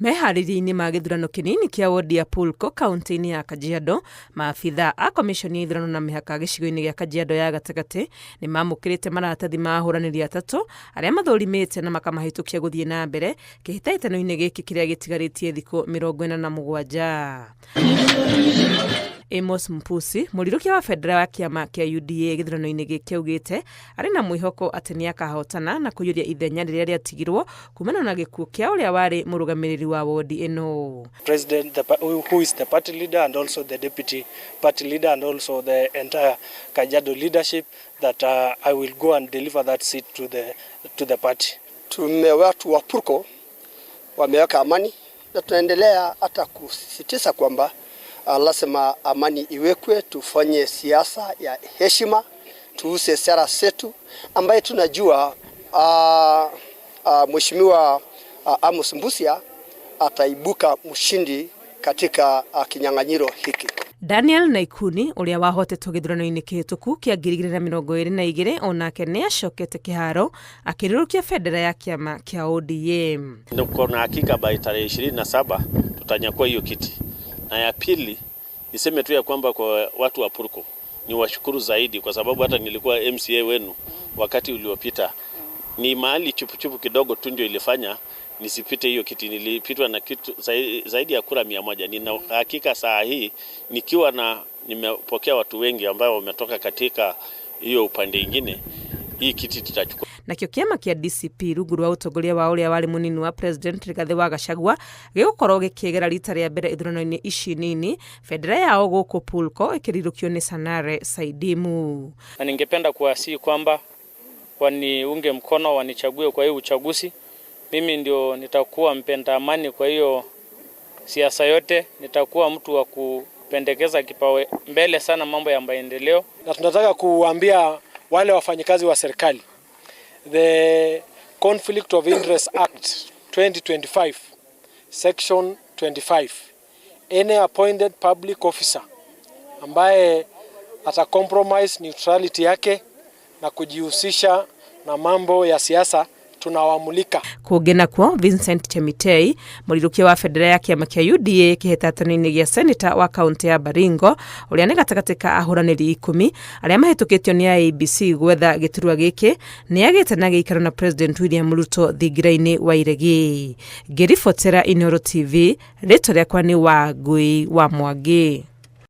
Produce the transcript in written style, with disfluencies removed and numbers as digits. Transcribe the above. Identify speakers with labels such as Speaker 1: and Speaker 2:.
Speaker 1: Meharĩria-inĩ ma gĩthurano kĩnini kĩa wodi ya Pulko kaunti-inĩ ya Kajiado, maabitha a komiconi ya ithurano na mĩhaka gĩcigo-inĩ gĩa Kajiado ya gatagatĩ nĩ mamũkĩrĩte maratathi ma ahũranĩri atatũ arĩa mathũrimĩte na makamahĩtũkia gũthiĩ na mbere kĩhĩtahĩtano-inĩ gĩkĩ kĩrĩa gĩtigarĩtie thikũ 47. Amos Mpusi, mũrirũkia wa bendera wa kĩama kĩa UDA gĩthurano-inĩ gĩkĩ augĩte arĩ na mwĩhoko atĩ nĩ akahotana na kũiyũria ithenya rĩrĩa rĩatigirwo kumana na gĩkuũ kĩa ũrĩa warĩ mũrũgamĩrĩri wa wodi ĩno.
Speaker 2: President, who is the party leader and also the deputy party leader and also the entire Kajiado leadership that I will go and deliver that seat to the party.
Speaker 3: Tume watu wa Purko wameweka amani na tunaendelea hata kusisitiza kwamba lazima amani iwekwe, tufanye siasa ya heshima, tuuze sera zetu ambaye tunajua Mheshimiwa Amos Mbusia ataibuka mshindi katika kinyang'anyiro hiki.
Speaker 1: Daniel Naikuni ũrĩa wahotetwo gĩthurano-inĩ kĩhĩtũku kĩa 2022 onake nĩ acokete kĩharo akĩrũrũkia bendera ya kĩama kĩa ODM.
Speaker 4: Niko na hakika by tarehe 27 tutanyakua hiyo kiti. Na ya pili niseme tu ya kwamba kwa watu wa Purko ni washukuru zaidi, kwa sababu hata nilikuwa MCA wenu wakati uliopita. Ni mahali chupuchupu kidogo tu ndio ilifanya nisipite hiyo kiti. Nilipitwa na kitu zaidi ya kura 100. Nina hakika saa hii nikiwa na nimepokea watu wengi ambao wametoka katika hiyo upande ingine, hii kiti tutachukua.
Speaker 1: Nakĩo kĩama kĩa DCP rungu rwa ũtongoria wa ũrĩa warĩ mũnini wa president Rigathĩ wa Gachagua gĩgũkorwo gĩkĩgera rita rĩa mbere ithurano-inĩ ici nini, bendera yao gũkũ Pulko ĩkĩrirũkio nĩ Sanare Saidimu.
Speaker 5: Na ningependa kuwasihi kwamba waniunge mkono, wanichague kwa hii uchaguzi. Mimi ndio nitakuwa mpenda amani, kwa hiyo siasa yote nitakuwa mtu wa kupendekeza kipao mbele sana mambo ya maendeleo.
Speaker 2: Na tunataka kuambia wale wafanyikazi wa serikali, the Conflict of Interest Act 2025 section 25, any appointed public officer ambaye ata compromise neutrality yake na kujihusisha na mambo ya siasa, tunawamulika.
Speaker 1: Kũngĩ nakuo, Vincent Chemitei, mũrirũkia wa bendera ya kĩama kĩa UDA kĩhĩtahĩtano-inĩ gĩa seneta wa kaũntĩ ya Baringo, ũrĩa nĩ gatagatĩ ka ahũranĩri 10 arĩa mahĩtũkĩtio nĩ IEBC gwetha gĩturwa gĩkĩ, nĩ agĩte na gĩikaro na President William Ruto thingira-inĩ wa iregi. Ngĩribotera Inooro TV, rĩtwa rĩakwa nĩ Wangui wa Mwangi.